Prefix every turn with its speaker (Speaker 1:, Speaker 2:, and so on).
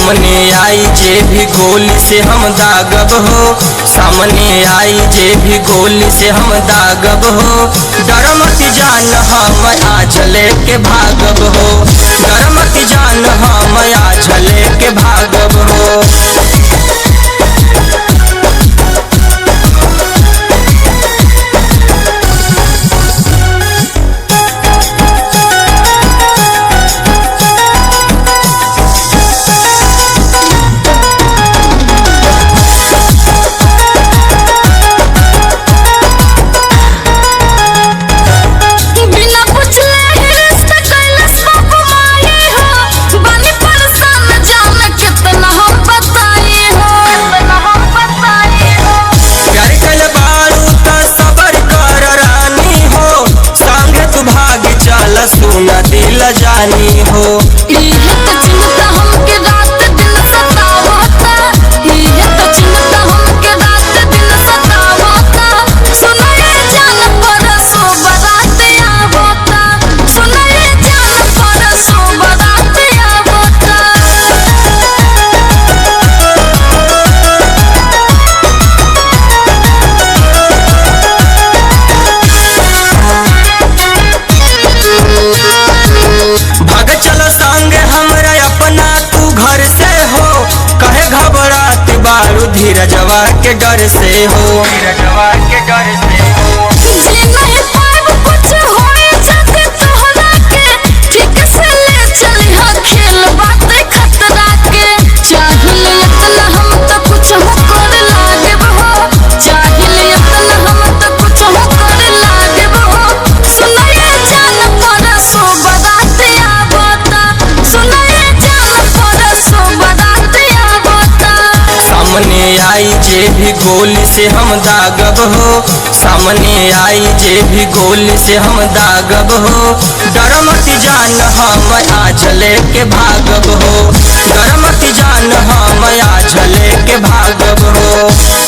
Speaker 1: सामने आई जे भी गोली से हम दागब हो, सामने आई जे भी गोली से हम दागब हो। डर मत जान हम आज लेके भागब हो, डर मत जान हम आज लेके भागब हो।
Speaker 2: बिना पुछले ही रिश्ता कैलस बाबू माई हो, बानी परेशान जान कितना हम बताई हो, कितना हम बताई हो।
Speaker 1: प्यार कल बारू त सबर कर रानी हो, संगे तू भाग चल सुन दिल जानी हो।
Speaker 2: इहे तो चिंता हमके रात दिन सतावता, इहे तो चिंता हमके रात दिन सतावता। सुनए जान परसों बारात आवता, सुनए जान परसों बारात आवता।
Speaker 1: भाग चलो संग हमरा अपना तू घर से हो, कहे घबरात बारू धीरजवा के डर से हो, धीरजवा के डर से हो।
Speaker 2: जी नहीं पाएब कुछ होए जाते तोहरा के, ठीक से ले चली हा खेल बात खतरा के। चाहिल इतना हम तो कुछ हो कर लागब हो, चाहिल इतना हम तो कुछ हो कर लागब हो। सुनए जान परसों बारात आवता, सुनए जान परसों बारात आवता।
Speaker 1: सामने आई जे भी गोली से हम दागब हो, सामने आई जे भी गोली से हम दागब हो। डर मत जान हम आज लेके भागब हो, डर मत जान हम आज लेके भागब हो।